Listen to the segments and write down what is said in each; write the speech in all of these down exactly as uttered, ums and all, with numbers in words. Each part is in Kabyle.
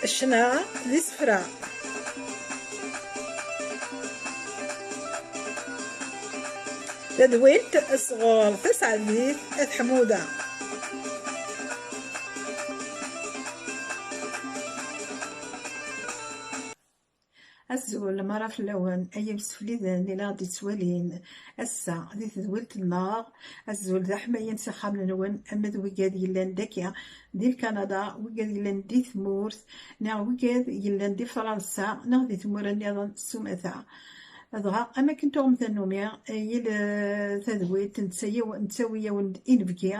Ccna d isefra. Tadwilt sɣur Taseɛdit At Ḥmuda. Azul, mara fell-awen, ay imsefliden i la ɣ-d-ittwalin ass-a di tedwilt-nneɣ. Azul d aḥmayan s ixxamen-nwen, ama d wigad yellan daki di Lkanada, wigad yellan di tmurt, neɣ wigad yellan di Fransa, neɣ di tmura nniḍen s umata. Dɣa, am akken tuɣem tannumi, yal, eh, tadwilt nettawi-yawen-d inebgi.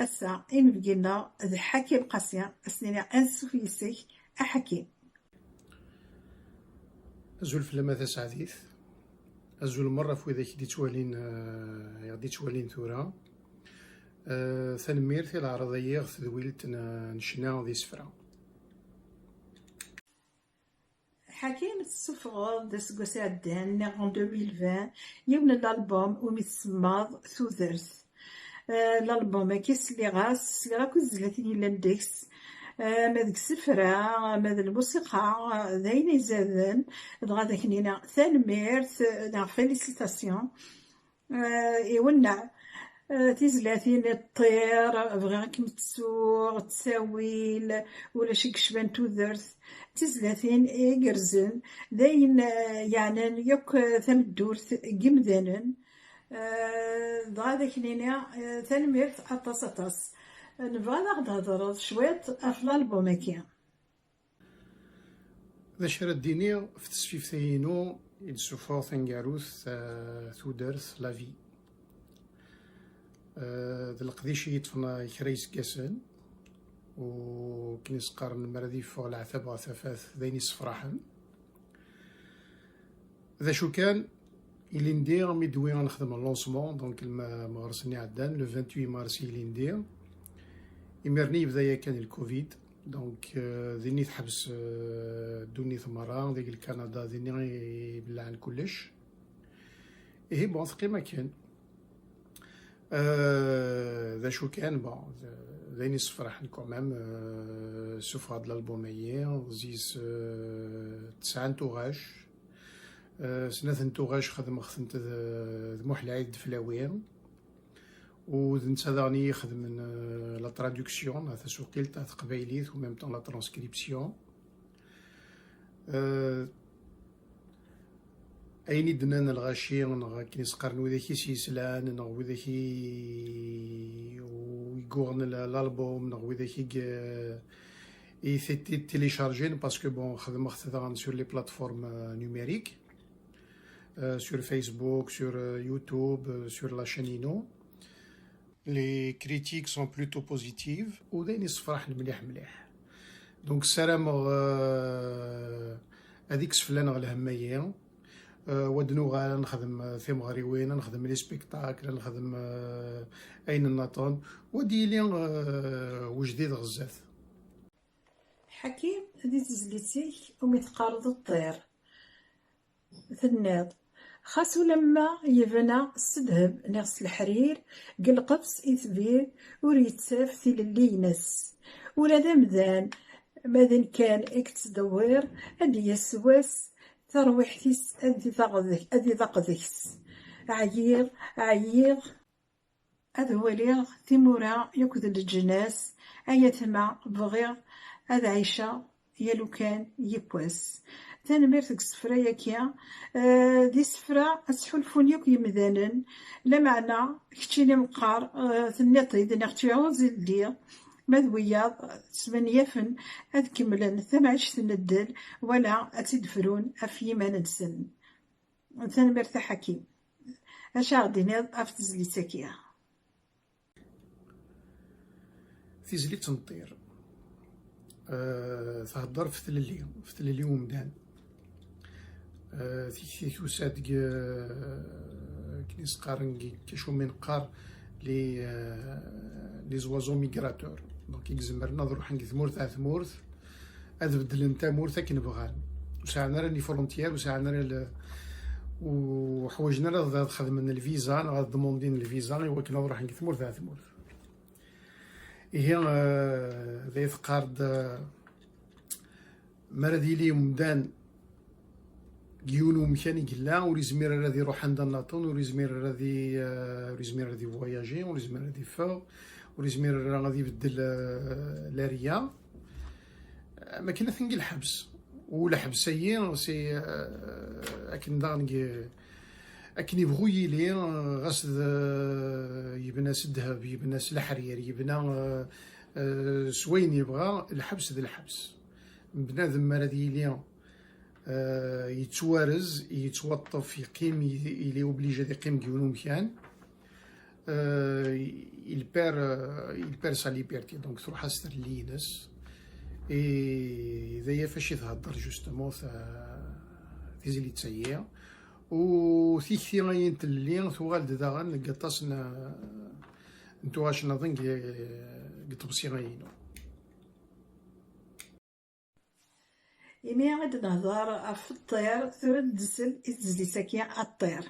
Ass-a, inebgi-nneɣ d Ḥakim Qasi, ad s-nini ansuf yes-k a Ḥakim. Azul fell-am a Taseɛdit. Azul merra ɣef widak i d-ittwalin, eh, i ɣ-d-ittwalin tura. Eh, tanemmirt i leɛraḍ-agi ɣef tedwilt n, n ccna d isefra. Ḥakim, tessufɣeḍ-d aseggas iɛeddan, neɣ en deux mille vingt, yiwen n lalbum umi tsemmaḍ Tudert. Eh, lalbum-agi sliɣ-as, sliɣ akk i tezlatin yellan deg-s, eh, ama deg isefra, ama d lmusiqa, eh, d ayen izaden. Dɣa ad ak-nini tanemmirt, eh, neɣ félicitations. Eh, iwenneɛ. Eh, tizlatin i ṭṭir, bɣiɣ ad kem-ttuɣ, ttawil, ulac i yecban tudert. Tizlatin igerrzen, d ayen, eh, yeɛnan yakk, eh, tameddurt n yimdanen. Eh, dɣa ad ak-nini, eh, tanemmirt aṭas, aṭas. Nebɣa ad aɣ-d-thedreḍ cwiṭ ɣef lalbum-agi. D acu ara d-iniɣ ɣef tesfift-agi-inu i d-ssufɣeɣ taneggarut, eh, Tudert, La Vie? Eh, d leqdic i yi-ṭṭfen kra iseggasen, u akken i s-qqaren, mi ara d-yeffeɣ leɛtab ɣer tafat, d ayen yessefraḥen. D acu kan, ilindi mi d-wwi ad nexdem lancement, donc lma-, meɣres-nni iɛeddan, le vingt-huit mars ilindi. Imir-nni yebda yakan le covid, donc, euh, dinni teḥbes, euh, ddunit merra, deg Lkanada dinni i bellɛen kullec. Ihi, bon, teqqim akken. Euh, d acu kan, bon, d, d ayen yessefraḥen quand même, euh, ssufɣeɣ-d lalbum-agi, ɣez-is, euh, tesɛa n tuɣac. Euh, snat n tuɣac xedmeɣ-tent d, d Muḥ Lɛid Deflawi. U d netta daɣen i ixedmen, euh, la traduction, tasuqilt ɣer teqbaylit, u même temps la transcription. Euh, ayen i d-nnan lɣaci, neɣ akken i s-qqaren widak i s-yeslan, neɣ widak i, i yuɣen l-, l'album, neɣ widak i, i t-, t-, téléchargen, parce que, bon, xedmeɣ-t daɣen sur les plateformes, euh, numériques, euh, sur Facebook, sur, euh, YouTube, euh, sur la chaîne inu. Les critiques sont plutôt positives. U d ayen yessefraḥen mliḥ mliḥ. Donc, ssarameɣ, euh, ad ikkes fell-aneɣ lhemm-agi. Euh, wa d-nuɣal ad nexdem, euh, timeɣriwin, ad nexdem les spectacles, ad nexdem, euh, ayen nniḍen. Wa d-yili, euh, wejdid ɣer zdat. Ḥakim, di tezlit-ik umi teqqareḍ Ṭṭir, tenniḍ: "Xas ulamma yebna s ddheb neɣ s leḥrir, deg lqefs itbir, ur yettaf tilelli-ines. Ula d amdan, ma d nekkan i yettdewwir, ad d-yas wass, tarwiḥt-is ad iḍaq deg-, ad iḍaq deg-s. Ɛyiɣ, ɛyiɣ." Ad waliɣ timura yakk d leǧnas, ay atma bɣiɣ ad ɛiceɣ ya lukan yiwwas. Tanemmirt deg isefra-yaki. Eh, d isefra ad sḥulfun yakk yemdanen, lameɛna keččini meqqar, eh, tenniḍ-t-id, neɣ tu as-id-nniɣ, ma d wiyaḍ smenyafen ad kemmlen tamɛict n ddel, wala ad tt-id-frun ɣef yiman-nsen. Tanemmirt a Ḥakim. Acu ara d-tiniḍ ɣef tezlit-agi? Tizlit n Ṭṭir, eh, thedder ɣef tlelli, ɣef tlelli n umdan. Eh, tikti tusa-d deg, eh, akken i s-qqaren deg, acu mi neqqar, les, eh, les oiseaux migrateurs. Donc, i izemren ad ruḥen deg tmurt ar tmurt, ad beddlen tamurt akken bɣan. Ur sɛan ara ni frontières, ur sɛan ara le-, ur ḥwajen ara ad, ad xedmen lviza neɣ ad demandin lviza i wakken ad ruḥen deg tmurt ar tmurt. Ihi, eh, d ay teqqar-d, eh, Mi ara d-yili umdan deg yiwen umkan i yella, ur yezmir ara ad iruḥ anda nniḍen, ur yezmir ara ad i-, eh, ur yezmir ara ad ivoyaji, ur yezmir ara ad iffeɣ, ur yezmir ara ad ibeddel, eh, lariya. Eh, ma akken atan deg lḥebs. U lḥebs-agi, si, eh, akken daɣen deg, akken ibɣu yili, eh, ɣas d, eh, yebna s ddheb, yebna s leḥrir, yebna, eh, eh, s wayen yebɣa, lḥebs d lḥebs. Bnadem mi ara d-yili, eh, yettwarez, yettwaṭṭef, yeqqim, il est obligé ad iqqim deg yiwen umkan. Eh, il perd, eh, il perd sa liberté, donc truḥ-as tlelli-ines. Et d aya fac i thedder justement ta-, tizlit-agi. U tikti-agi n tlelli tuɣal-d daɣen deg aṭas n, n tuɣac nniḍen deg, deg tḍebsi-agi-inu. Imi ad nehder ɣef ṭṭir, tura ad nsel i tezlit-agi, a ṭṭir.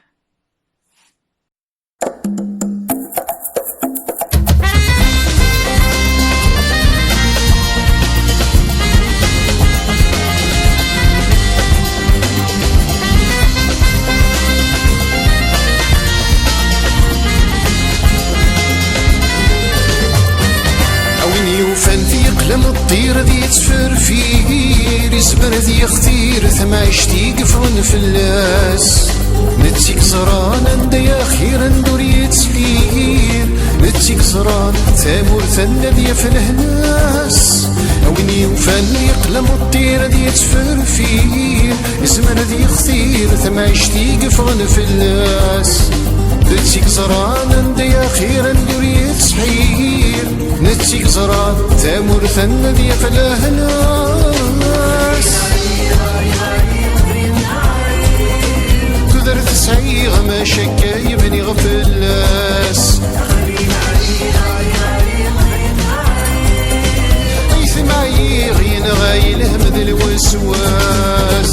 A win yufan tiyeqlam ṭṭir ad yettferfir, izmer ad yextir tamɛict i yeffɣen fell-as. Netta i yeẓran anda axir, anda ur yettḥir, netta i yeẓran tamurt anda ad yaf lehna-s. A win yufan yeqlam ṭṭir ad yettferfir, izmer ad yextir tamɛict i yeffɣen fell-as. Netta i yeẓran anda axir, anda ur yettḥir, netta i yeẓran tamurt anda ad yaf lehna-s. Tudert sɛiɣ, maca akka i bniɣ fell-as. Ay temɛiɣ, yenɣa-yi lhemm d lweswas.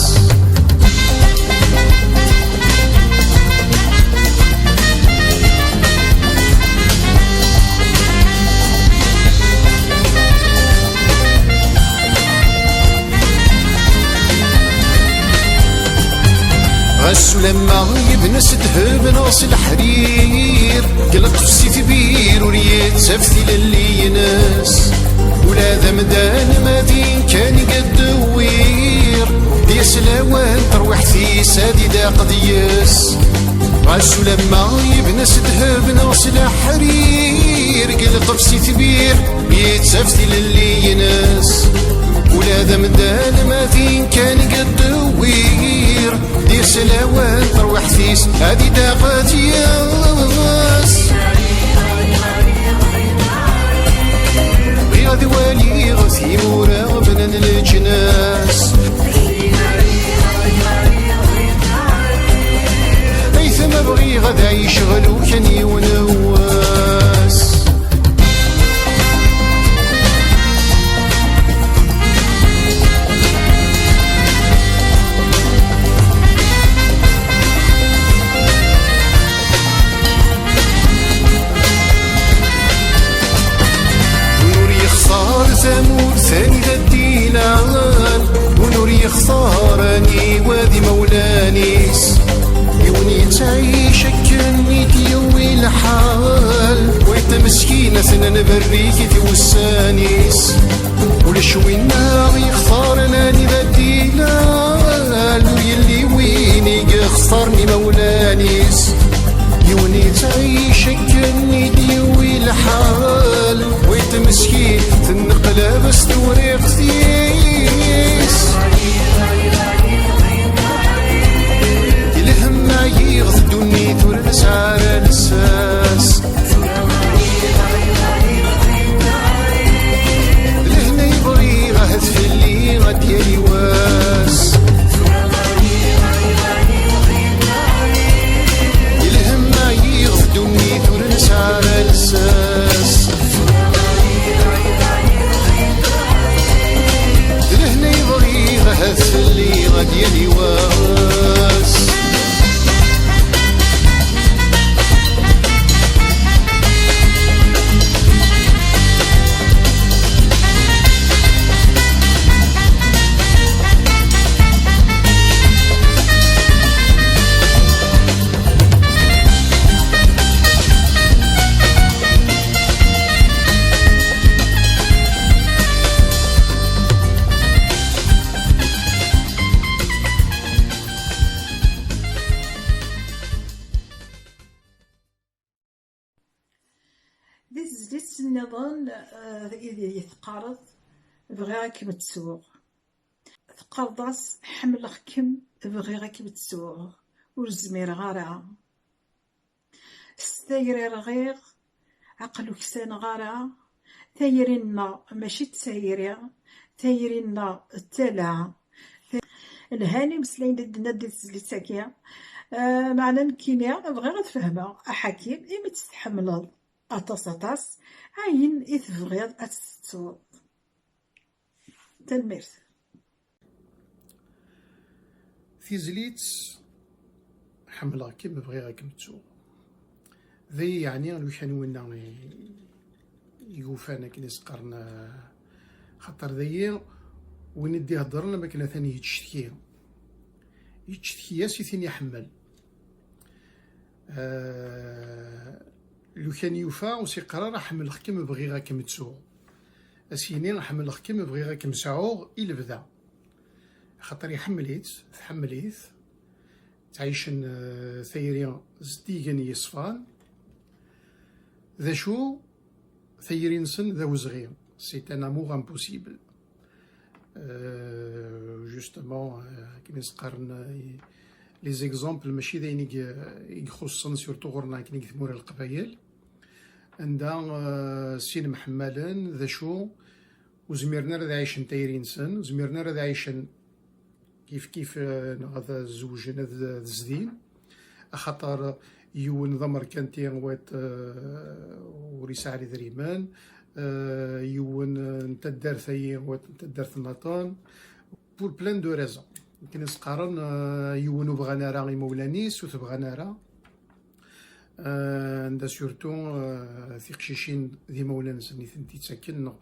Ɣas ulamma yebna s ddheb neɣ s leḥrir, deg lqefs itbir ur yettaf tilelli-ines. Ula d amdan ma din kan i yeddewwir, di-s lawan terwiḥt-is ad idaq deg-s. Ɣas ulamma yebna s ddheb neɣ s leḥrir, deg lqefs itbir yettaf tilelli-ines. Ula d amdan ma din kan i yeddewwir, di-s lawan terwiḥt-is ad idaq deg-s. Bɣiɣ ad waliɣ timura bnan leǧnas. Ay tama bɣiɣ ad ɛiceɣ lukan yiwen wass. Win ur yextar tamurt anida d-ilal, win ur yextar aniwa d imawlan-is, yiwen yettɛic akken i d-yewwi lḥal, wayeḍ meskin ad t-nberrik i wussan-is. Ulac winna yextaren anida d-ilal, ur yelli win i yextaren imawlan-is. Yiwen yettɛic akken i d-yewwi lḥal, wayeḍ meskin tenneqlab-as tewriqt-is. Di lhemm ɛyiɣ, d ddunit ur nesɛi ara lsas. Lehna i bɣiɣ ahat fell-i ad d-yali wass. Di lhemm ɛyiɣ, d ddunit ur nesɛi ara Di tezlit nniḍen, eh, ideg teqqareḍ: "Bɣiɣ ad kem-ttuɣ." Teqqareḍ-as: "Ḥemmleɣ-kem, bɣiɣ ad kem-ttuɣ, ur zmireɣ ara. S tayri rɣiɣ, aql ur ksaneɣ ara. Tayri-nneɣ mačči d tayri, tayri-nneɣ d tala." Lhan imeslayen i d-tenna di tezlit-agi. Eh, meɛna nekkini bɣiɣ ad fehmeɣ, a Ḥakim, imi tt-tḥemmleḍ aṭas, aṭas, ayen i tebɣiḍ ad tt-tettuḍ. Tanemmirt. Tizlit: "Ḥemmleɣ-kem, bɣiɣ ad kem-ttuɣ." Dayi yeɛni lukan winna i, i yufan akken i s-qqaren, eh, xaṭer dayi win i d-iheddren am akken atan yettcetki. Yettcetki-as i tin iḥemmel. Eh, lukan yufa ur s-iqqar ara: "Ḥemmleɣ-kem, bɣiɣ ad kem-ttuɣ." Ad s-yini: "Ḥemmleɣ-kem, bɣiɣ ad kem-sɛuɣ i lebda." Axaṭer iḥemmel-itt, tḥemmel-it, ttɛicen, eh, tayri zeddigen yeṣfan. D acu? Tayri-nsen d awezɣi. C'est un amour impossible. Euh, justement, euh, akken i s-qqaren, euh, les exemples mačči d ayen i i ixuṣṣen, surtout ɣur-neɣ akken i tmura n Leqbayel, anda, euh, sin mḥemmalen, d acu, ur zmiren ara ad ɛicen tayri-nsen, ur zmiren ara ad ɛicen kif kif, euh, neɣ ad zewjen, ad, ad zdin, axaṭer yiwen d amerkanti, wayeḍ, euh, ur yesɛi ara idrimen, euh, yiwen, euh, n taddart-ayi, wayeḍ n taddart nniḍen, pour plein de raisons. Akken i s-qqaren, euh, yiwen ur bɣan ara imawlan-is, ur t-bɣan ara. Euh, anda surtout, euh, tiqcicin d imawlan-nsen i tent-ittaken, neɣ,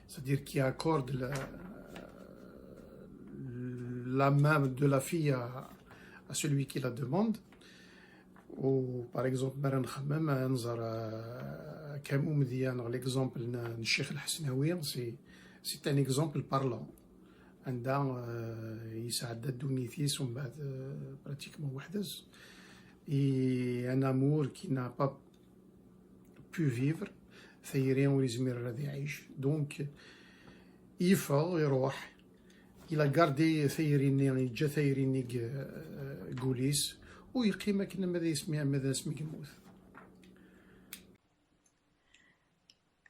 c'est-à-dire qui accorde la, la main de la fille à, à celui qui la demande. Ou, par exemple, mi ara nxemmem, ad nẓer, euh, kan umedya neɣ l'exemple n, n Ccix Lḥesnawi, c'est, c'est un exemple parlant. Anda, euh, yesɛedda ddunit-is, umbeɛd, euh, pratiquement weḥd-s. Et un amour qui n'a pas pu vivre, tayri ur yezmir ara ad iɛic. Donc, yeffeɣ, iruḥ. Il a gardé tayri-nni, yeǧǧa tayri-nni deg, euh, deg wul-is, u yeqqim akken ama d asmi, ama d asmi yemmut.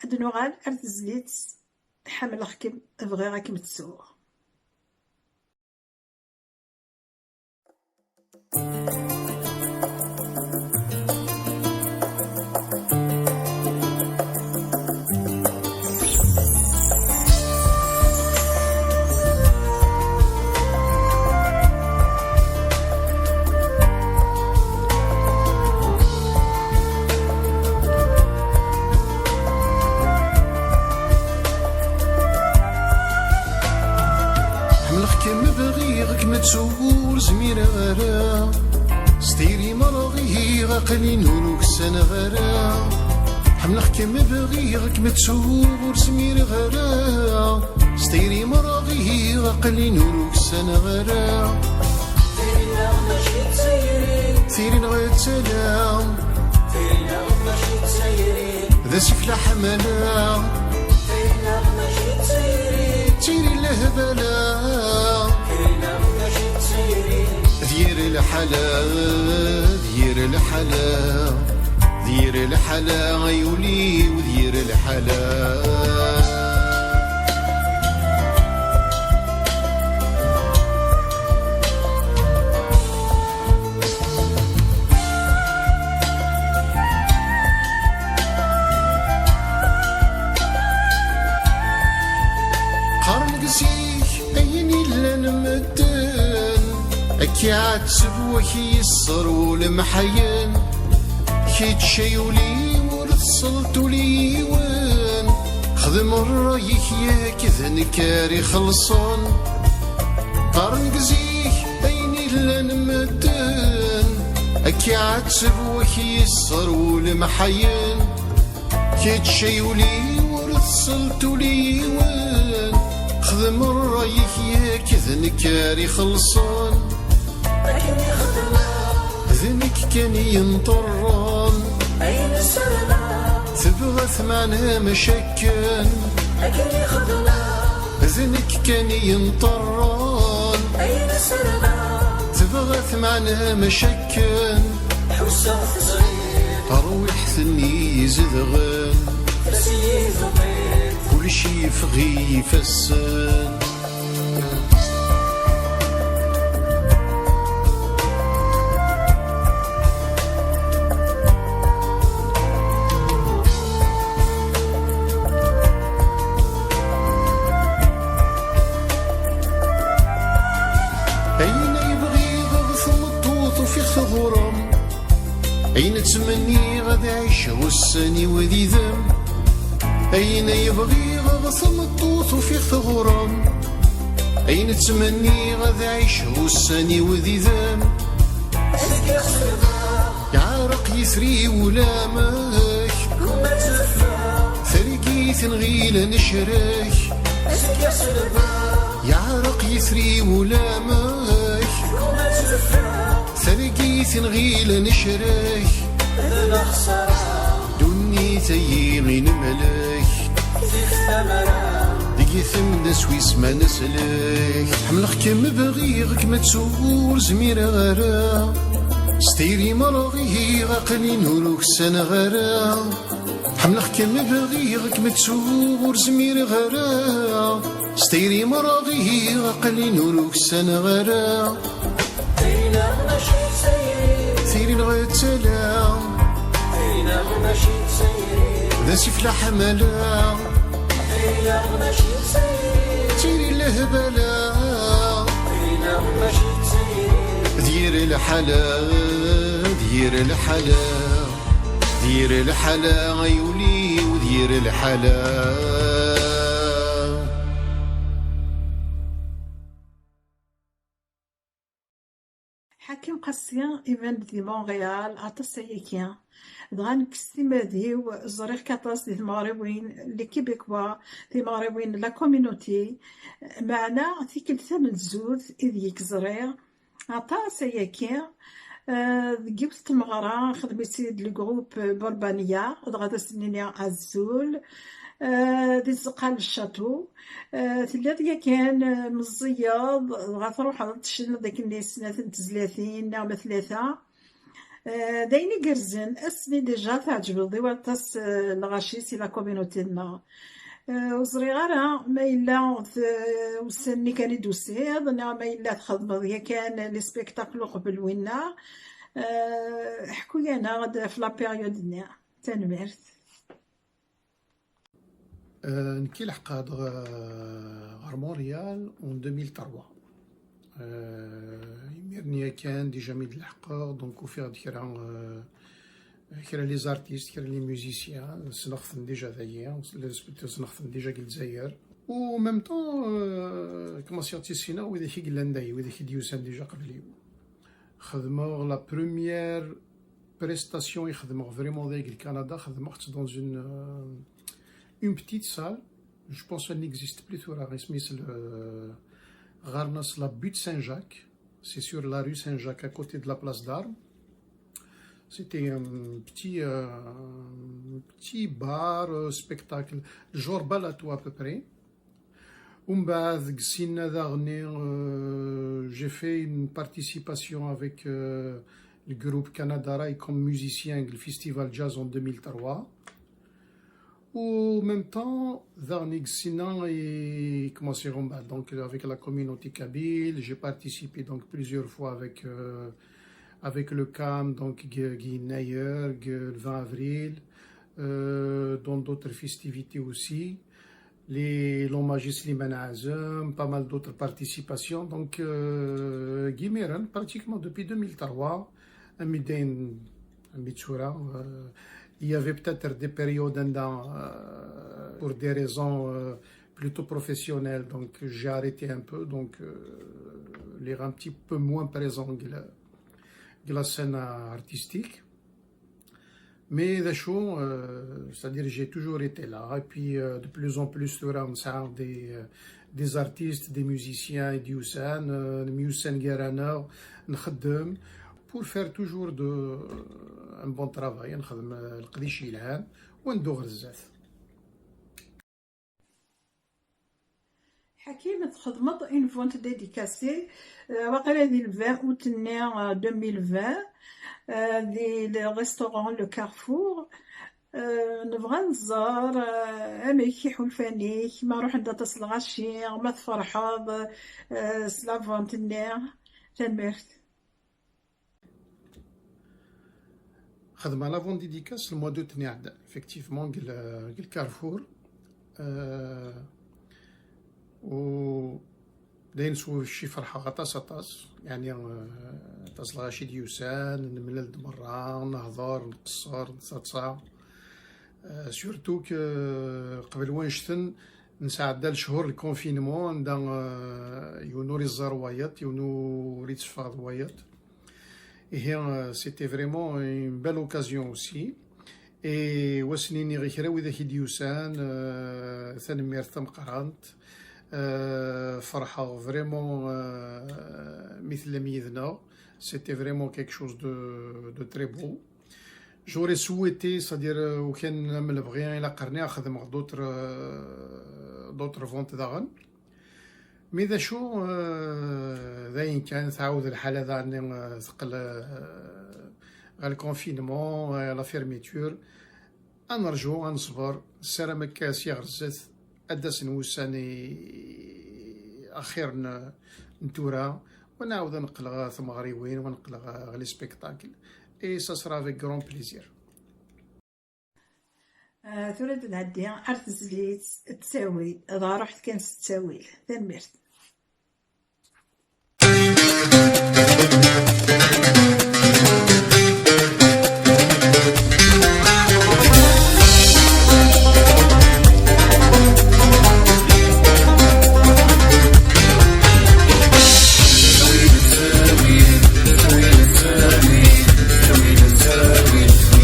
Ad nuɣal ar tezlit: "Ḥemmleɣ-kem, bɣiɣ ad kem-ttuɣ." Ḥemmleɣ-kem, bɣiɣ-kem, ttuɣ ur zmireɣ ara. S tayri merɣiɣ, aql-in ur uksaneɣ ara. Ḥemmleɣ-kem, bɣiɣ-kem, ttuɣ ur zmireɣ ara. S tayri merɣiɣ, aql-in ur uksaneɣ ara. Tayri-nneɣ mačči d tayri. Tayri-nneɣ d tala. Tayri-nneɣ mačči d tayri. D asif laḥmala. Tayri-nneɣ mačči d tayri. D tayri n lehbala. Tayri-nneɣ mačči d tayri. D yir lḥala, d yir lḥala, d yir lḥala, ay ul-iw, d yir lḥala. Qqaren deg zik ayen illan medden, ad k-iɛetteb wak yesser ul mḥayen. Kečč ay ul-iw ur tesleḍ ula i yiwen, xdem ṛṛay-ik yak d nekk ara ixellṣen. Qqaren deg zik ayen illan medden, ad k-iɛetteb wak yesser ul mḥayen. Kečč ay ul-iw ur tesleḍ ula i yiwen, xdem ṛṛay-ik yak d nekk ara ixellṣen. Akken i xedmeɣ, d nekk kan i yenṭerren. Ayen ssarameɣ, d Tebɣa tmeɛna mac akken, akken i xedmeɣ, d nekk kan i yenṭerren. Ayen i sserɣeɣ, tebɣa tmeɛna mac akken, ḥusseɣ teẓriḍ, tarwiḥt-nni izedɣen, fas-iyi teṭṭiḍ, kullec yeffeɣ i yifassen. Ayen ay bɣiɣ ɣer tmeṭṭut ufiɣ-t ɣur-m. Ayen ttmenniɣ ad ɛiceɣ ussan-iw d yid-m. Ayen ay bɣiɣ ɣer tmeṭṭut ufiɣ-t ɣur-m. Ayen ttmenniɣ ad ɛiceɣ ussan-iw d yid-m. Yeɛreq yitri ulamek. Targit nɣil necrek. Yeɛreq yitri ulamek. Targit nɣil necrek. Ddunit-ayi i nemlek. Deg temda s wis ma neslek. Ḥemmleɣ-kem, bɣiɣ-kem, ttuɣ ur zmireɣ ara. S tayri merɣiɣ, aql-in ur uksaneɣ ara. Ḥemmleɣ-kem, bɣiɣ-kem, ttuɣ ur zmireɣ ara. S tayri merɣiɣ, aql-in ur uksaneɣ ara. Tayri neɣ d tala, d asif laḥmala. Tayri lehbala. D yir lḥala, d yir lḥala, d yir lḥala, ay ul-iw, d yir lḥala. Ḥakim Qasi iban-d di Montréal aṭas ayagi. Dɣa nekk s timad-iw ẓriɣ-k aṭas di tmeɣriwin, les Québécois, timeɣriwin, la communauté. Meɛna tikkelt tamenzut ideg i k-ẓriɣ aṭas ayagi, eh, deg yiwet n tmeɣra xedm-itt-id le groupe Burbania, dɣa ad as-nini azul, eh, di tzeqqa n le château. Eh, telliḍ yakan, eh, meẓẓiyeḍ, dɣa truḥeḍ tecniḍ akken i snat n tezlatin neɣ ma tlata. Eh, d ayen igerrzen, ass-nni déjà tɛeǧbeḍ i waṭas, eh, lɣaci si la communauté-nneɣ. Eh, ur ẓriɣ ara ma yella t-, ussan-nni kan i d-tusiḍ, neɣ ma yella txedmeḍ yakan les spectacles uqbel winna. Eh, ḥku-yaneɣ-d ɣef la période-nni. Tanemmirt. Euh, nekki leḥqeɣ-d ɣ-, ɣer Montréal en deux mille trois. Euh, imir-nni yakan déjà mi d-leḥqeɣ, donc ufiɣ-d kra, euh, kra les artistes, kra les musiciens, ssneɣ-ten déjà dayi, ssneɣ-ten déjà deg Lezzayer. U en même temps, euh, commenciɣ ttissineɣ widak i yellan dayi, widak i d-yusan déjà qbel-iw. Xedmeɣ la première prestation i xedmeɣ vraiment deg le Canada, xedmeɣ-tt dans une, euh, une petite salle. Je pense elle n'existe plus tura, isem-is le, ɣer-as la butte Saint-Jacques. C'est sur la rue Saint-Jacques, à côté de la place d'Armes. C'était un petit, euh, un petit bar, euh, spectacle, genre bal à toi à peu près. Umbeɛd, deg sin-a daɣen, euh, j'ai fait une participation avec, euh, le groupe Canada Rail comme musicien, le festival jazz en deux mille trois. En même temps, daɣen, deg sin-a, i commencé umbeɛd, donc, avec la communauté kabyle, j'ai participé, donc, plusieurs fois avec, euh, avec le CAM, donc, Gu-, Guy Nayer, Gu-, le vingt avril, euh, dans d'autres festivités aussi. Les, l'hommage à Slimane Azem, pas mal d'autres participations. Donc, euh, Guy Miran, pratiquement depuis deux mille trois, Amiden, Amitsura, euh, il y avait peut-être des périodes, euh, pour des raisons, euh, plutôt professionnelles, donc j'ai arrêté un peu, donc, euh, il est un petit peu moins présent que la, que la scène artistique. Mais d acu, euh, c'est-à-dire j'ai toujours été là. Et puis, euh, de plus en plus, tura, on sort des, euh, des artistes, des musiciens, et du sein, euh, musiciens, pour faire toujours de, euh, un bon travail, nxeddem, euh, leqdic yelhan. Ur neddu ɣer zdat. Ḥakim, txedmeḍ une vente dédicacée, euh, waqila di le vingt août-nni, euh, deux mille vingt, euh, di le restaurant Le Carrefour. Euh, nebɣa ad nẓer, euh, amek iḥulfan-ik, ma ruḥen-d aṭas lɣaci, ma tferḥeḍ, euh, s la vente-nni. Tanemmirt. Xedmeɣ la vente dédicace le mois d'août-nni iɛeddan, effectivement, deg le, deg le Carrefour. Euh, u d ayen s wacc i ferḥeɣ aṭas, aṭas. Yeɛni, euh, aṭas lɣaci d-yusan, nemlal-d merra, nehḍer, nqeṣṣer, nettaḍsa. Euh, surtout que, euh, qbel wannect-en, nesɛedda lechur n confinement, anda, euh, yiwen ur iẓẓar wayeḍ, yiwen ur itteffeɣ d wayeḍ. Ihi, euh, c'était vraiment une belle occasion aussi. Et wass-nni, nniɣ i kra widak i d-yusan, euh, tanemmirt tameqqrant. Euh, ferḥeɣ vraiment, euh, mi tellam yid-neɣ. C'était vraiment quelque chose de, de très beau. J'aurais souhaité, c'est-à-dire, euh, u kan am lebɣi, ilaq rniɣ xedmeɣ d'autres, euh, d'autres ventes daɣen. Mais d acu, euh, d ayen kan, tɛawed lḥala daɣen, euh, teqqel, euh, ɣer le confinement, euh, la fermeture. Ad nerju, ad neṣber, nessaram akka sya ɣer zdat ad d-asen wussan i, axir n, n tura, wa nɛawed ad neqqel ɣer tmeɣriwin, wa neqqel ɣer, ɣer les spectacles. Et ça sera avec grand plaisir. Ah, tura ad nɛeddi ar tezlit, ttawil, dɣa ruḥet kan s ttawil. Tanemmirt.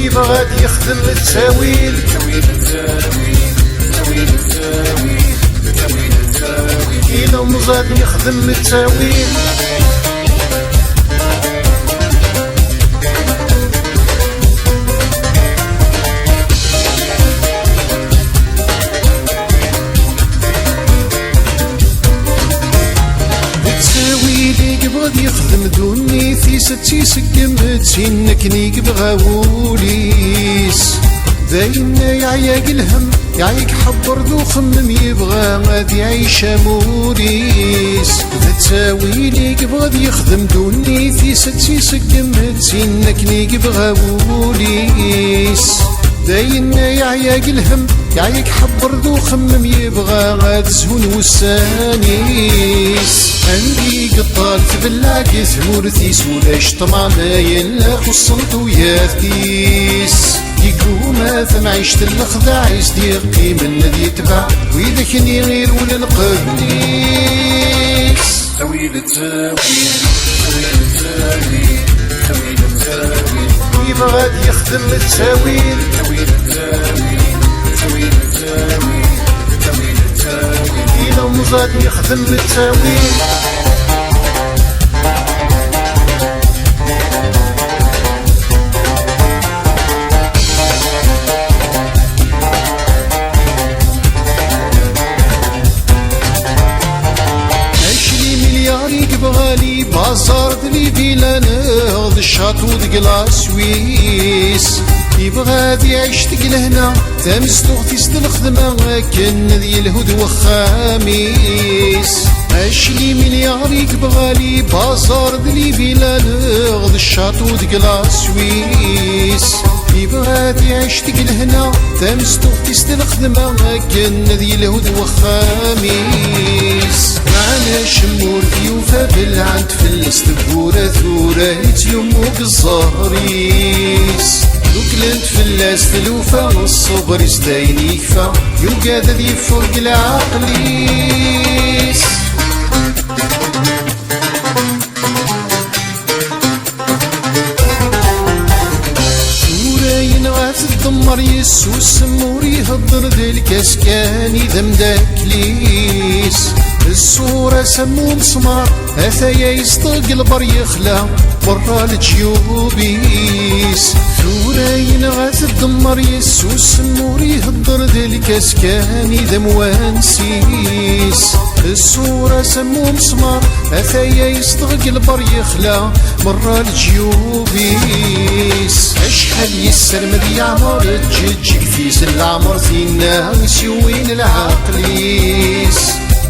Yebɣa ad yexdem ttawil. Ilemẓi ad yexdem ttawil. D ttawil i yebɣa ad yexdem ddunit-is, ad tt-iseggem d tin akken i yebɣa wul-is. D ayen yeɛya deg lhem, yeɛya deg ḥebber d uxemmem, yebɣa ad iɛic amur-is. D ttawil i yebɣa ad yexdem ddunit-is, ad tt-iseggem d tin akken i yebɣa wul-is. D ayen yeɛya deg lhem, yeɛya deg ḥebber d uxemmem, yebɣa ad zhun wussan-is. Anda i yeṭṭal tbelleɛ deg tmurt-is, ulac ṭṭmeɛ ma yella xuṣṣen tuyat-is. Yegguma tamɛict n lexdeɛ-is, d-yeqqimen ad yetbeɛ widak-nni irewlen qbel-is. Ttawil, ttawil, ttawil, ttawil, ttawil, ttawil. Yebɣa ad yexdem ttawil. Ttawil, ttawil, ttawil, ttawil, ttawil, ttawil. Ilemẓi ad yexdem ttawil. Acli milyar i yebɣa li bazar d li villa neɣ d catu deg la Suisse. Yebɣa ad iɛic deg lehna, tamesṭuɣt-is d lxedma akken ad yelhu d wexxam-is. Acli milyar i yebɣa li bazar d li villa neɣ d catu deg la Suisse. Yebɣa ad iɛic deg lehna, tamesṭuɣt-is d lxedma akken ad yelhu d wexxam-is. Meɛna acemma ur t-yufa, belɛent fell-as tewwura, tura yettlummu deg ẓẓher-is. Dduklent fell-as tlufa, ṣṣber-is d ayen yekfa, yugad ad yeffeɣ deg leɛqel-is. Tura yenɣa-t ddemmer, yessusem, ur ihedder, d lkas kan i d amdakkel-is. Ṣṣura-s am umesmar, ataya yesṭeg lber yexla, berra leǧyub-is. Tura yenɣa-t ddemmer, yessusem ur ihedder, d lkas kan i d amwansi-s. Ṣṣura-s am umesmar, ataya yesṭeg lber yexla, berra leǧyub-is. Acḥal yessermed yeɛmer, ǧeǧǧeg tizen leɛmer, tinna siwin lɛaqel-is.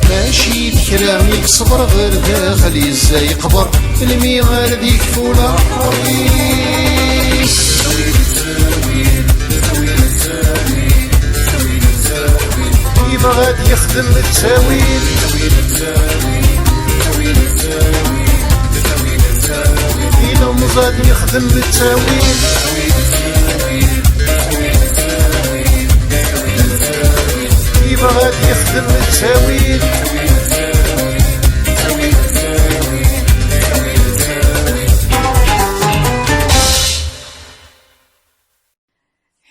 Mačči d kra i yeṣber ɣer daxel, izza yeqber, lmi ara d-yekfu laxer-is. Yebɣa ad yexdem ttawil. Ilemẓi ad yexdem ttawil. Yebɣa ad yexdem ttawil.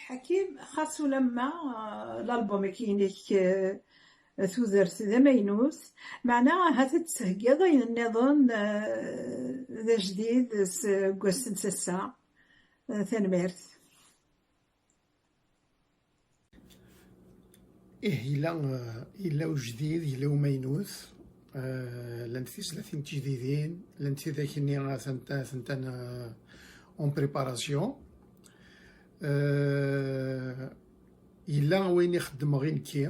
Ḥakim, xas ulamma, euh, l'album-agi-inek, euh, tudert d amaynut, meɛna ahat ad d-theggiḍ ayen nniḍen, euh, d ajdid seg wass n tasa. Euh, tanemmirt. Ih, yella, euh, yella ujdid, yella umaynut. Euh, llant tislatin tijdidin, llant tidak-nni atent-, atent-, euh, en préparation. Euh, yella wayen i xeddmeɣ i nekki,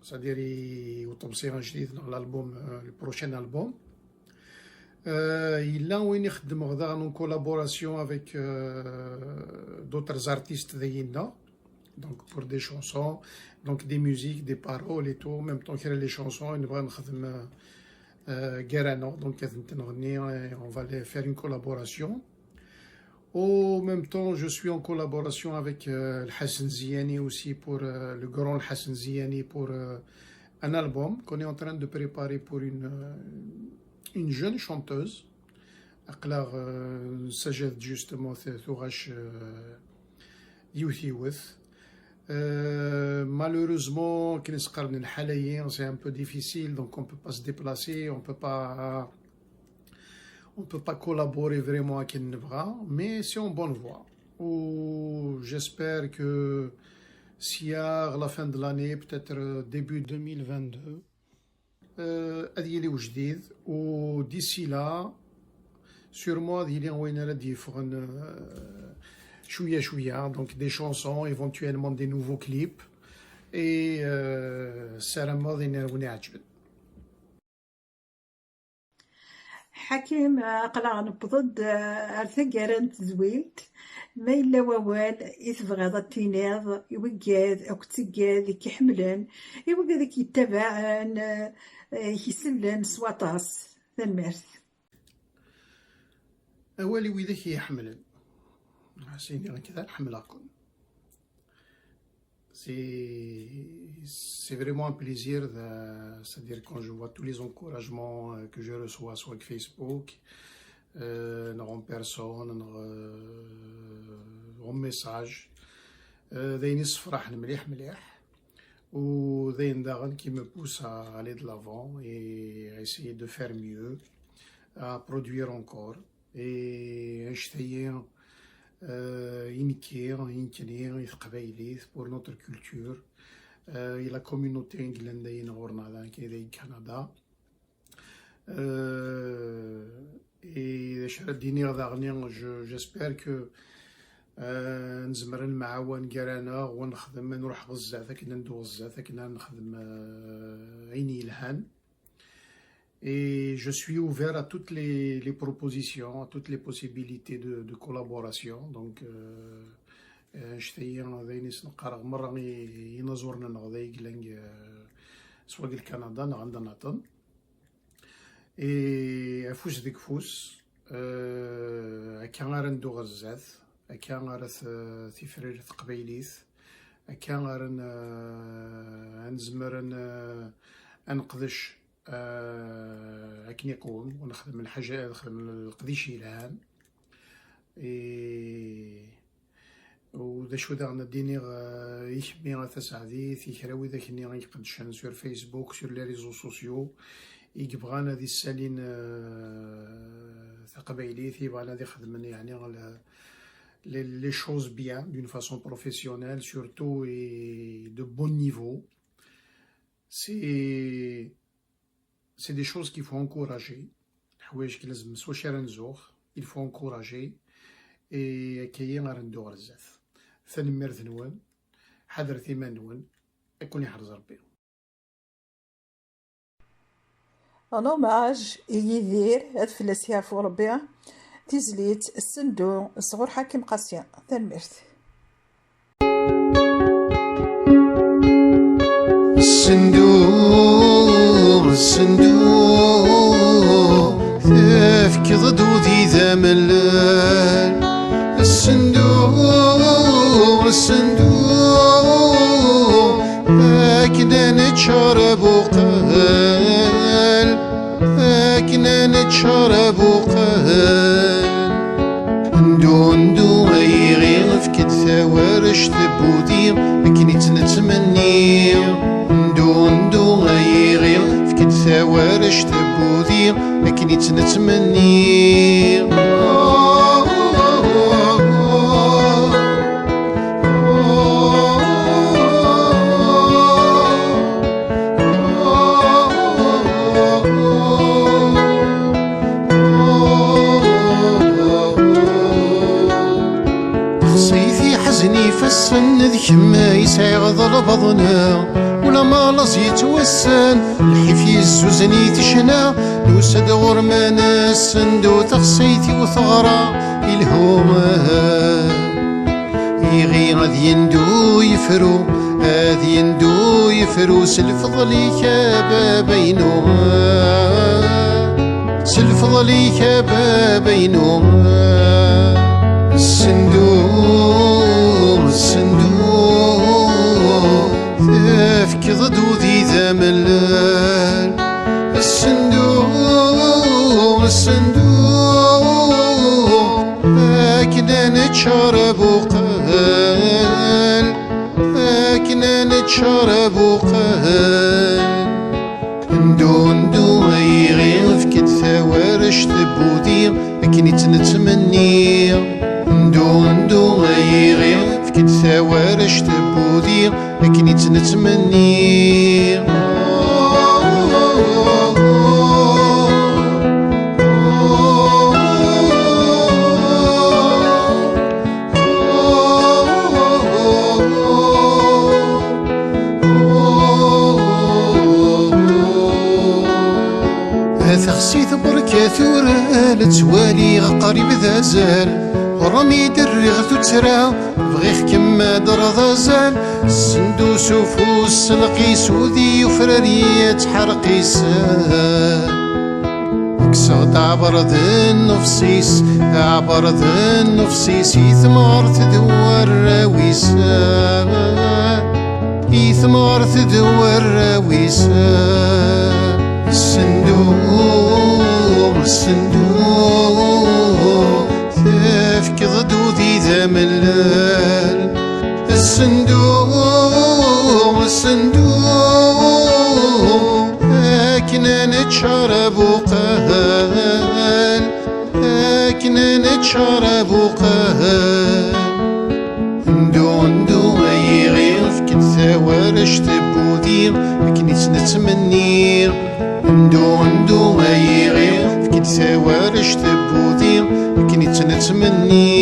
c'est-à-dire i uṭebsi ajdid neɣ l'album, euh, le prochain album. Euh, yella wayen i xeddmeɣ daɣen en collaboration avec, euh, d'autres artistes d ayinna. Donc pour des chansons, donc des musiques, des paroles et tout, en même temps kra les chansons, i nebɣa nexdem, euh, euh, gar-aneɣ, donc ad tent-nɣenni, et on va les faire une collaboration. Au même temps, je suis en collaboration avec, euh, Hassan Ziani aussi pour, euh, le grand Hassan Ziani pour, euh, un album qu'on est en train de préparer pour une, euh, une jeune chanteuse. Aql-aɣ, euh, nessajad justement t-, tuɣac, euh, yiwet yiwet. Euh, malheureusement, akken i s-qqaren lḥala-yi, c'est un peu difficile, donc on peut pas se déplacer, on peut pas, on peut pas collaborer vraiment akken nebɣa, mais c'est en bonne voie. Ou j'espère que si à la fin de l'année, peut-être, euh, début deux mille vingt-deux, euh, ad yili ujdid, ou d'ici là, sûrement ad yili wayen ara d-yeffɣen, euh, cwiya cwiya, donc des chansons, éventuellement des nouveaux clips, et, euh, ssarameɣ ad wen-iɛǧeb. Ḥakim, aql-aɣ newweḍ-d, eh, ar taggara n tezwilt. Ma yella wawal i tebɣiḍ ad tiniḍ i wigad akk d tiggad i k-iḥemmlen, i wigad i k-yettabaɛen, eh, i k-isellen s waṭas? Tanemmirt. Awal i widak i yi-ḥemmlen. As-iniɣ nekk da, ḥemmleɣ-ken. C'est, c'est vraiment un plaisir, de, c'est-à-dire quand je vois tous les encouragements, euh, que je reçois, soit avec Facebook, euh, en personne, en, euh, en message, euh, d ayen yessefraḥen mliḥ mliḥ, u d ayen daɣen qui me pousse à aller de l'avant et à essayer de faire mieux, à produire encore. Et anect-ayi, euh, i nekki, i nekkni, i teqbaylit, pour notre culture, euh, i la communauté i yellan dayen ɣur-neɣ da, nekki deg Canada. Euh, et d acu ara d-iniɣ daɣen, je, j'espère que, euh, nezmer ad nemɛawan gar-aneɣ, u ad nexdem, ad nruḥ ɣer zdat, akken ad neddu ɣer zdat, akken ad nexdem, euh, ayen yelhan. Et je suis ouvert à toutes les, les propositions, à toutes les possibilités de, de collaboration. Donc, euh, euh, anect-ayi d ayen i sen-qqareɣ merra i, i yinaẓuren-nneɣ da i yellan, euh, soit deg Canada neɣ anda nniḍen. Et afus deg ufus, euh, akka ara neddu ɣer zdat, akka ara t-, tifrir teqbaylit, akka ara n-, ad nezmer ad n-, ad neqdec, euh, akken iqwem, u nexdem lḥaǧa, nexdem leqdic yelhan. Et U d acu daɣen ad d-iniɣ, eh, i kemmi a Taseɛdit, i kra widak-nni i iqeddcen sur Facebook, sur les réseaux sociaux, i yebɣan ad issalin, eh, taqbaylit, i yebɣan ad ixedmen, yeɛni, le-, les, les choses bien, d'une façon professionnelle, surtout, et de bon niveau. C'est, c'est des choses qu'il faut encourager. Ḥwayeǧ ki lazem s wacu ara nzuɣ, il faut encourager. Et akka-yi ara neddu ɣer zdat. Tanemmirt-nwen, ḥadret iman-nwen, ad ken-iḥrez Rebbi. Un hommage i Yidir, ad fell-as yeɛfu Rebbi. Tizlit Ssendu sɣur Ḥakim Qasi. Tanemmirt. Ssendu, ssendu, tefkiḍ-d udi d amellal. Ssendu, ssendu, akken ad neččar abuqal, akken ad neččar abuqal. Ndu, ndu, ay iɣi, efk-d tawarect n wudi, akken i tt-nettmenni. Ndu, ndu, ay iɣi, efk-d tawarect n wudi, akken i tt-nettmenni. Taxsayt iḥzen ifassen, d kemm ay sɛiɣ d lbaḍna. Ulamma laẓ yettwassen, lḥif yezzuzen i tecna. Nusa-d ɣur-m ad nessendu taxsayt-iw teɣra i lhuma. Iɣi ad yendu yefru, ad yendu yefru s lfeḍl-ik a baba-inu. S lfeḍl-ik a baba-inu. Ssendu, ssendu, tefkiḍ-d udi d amellal. Ssendu, ssendu, akken ad neččar abuqal, akken ad neččar abuqal. Ndu, ndu, ay iɣi, efk-d tawarect n wudi, akken i tt-nettmenni. Ndu, ndu, ay iɣi, efk-d tawarect n wudi, akken i tt-nettmenni. A taxsit berka tura, la ttwaliɣ qrib d azal. Ɣur-m i d-rriɣ tuttra, bɣiɣ-kem ad d-terreḍ azal. Ssendu s ufus s lqis, udi yufrar yettḥerqis. Kkseɣ-d aɛbarḍ n ufṣis, aɛbarḍ n ufṣis i temɣart d warraw-is, i temɣart d warraw-is. Ssendu, ssendu, tefkiḍ-d udi d amellal. Ssendu, ssendu, akken ad neččar abuqal, akken ad neččar abuqal. Ndu, ndu, ay iɣi, efk-d tawarect n wudi, akken i tt-nettmenni. Ndu, ndu, ay iɣi, efk-d tawarect n wudi, akken i tt-nettmenni.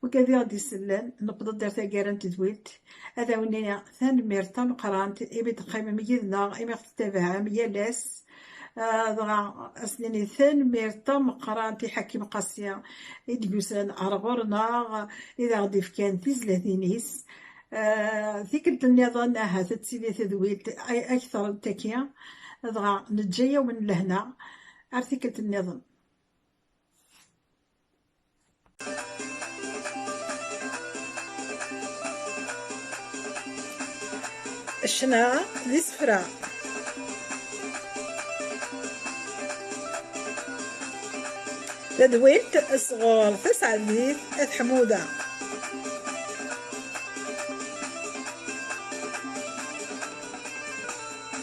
Wigad i ɣ-d-isellen, newweḍ-d ar taggara n tedwilt. Ad awen-iniɣ tanemmirt tameqqrant imi d-teqqimem yid-neɣ, imi ɣ-tettabaɛem yal ass. Ah, dɣa, ad s-nini tanemmirt tameqqrant i Ḥakim Qasi i d-yusan ar ɣur-neɣ, i d aɣ-d-ifkan tizlatin-is. Ah, tikkelt nniḍen ahat ad tili tedwilt ay-, akteṛ n tagi, dɣa neǧǧa-yawen lehna ar tikkelt nniḍen. Ccna d isefra. Tadwilt sɣur Taseɛdit At Ḥmuda.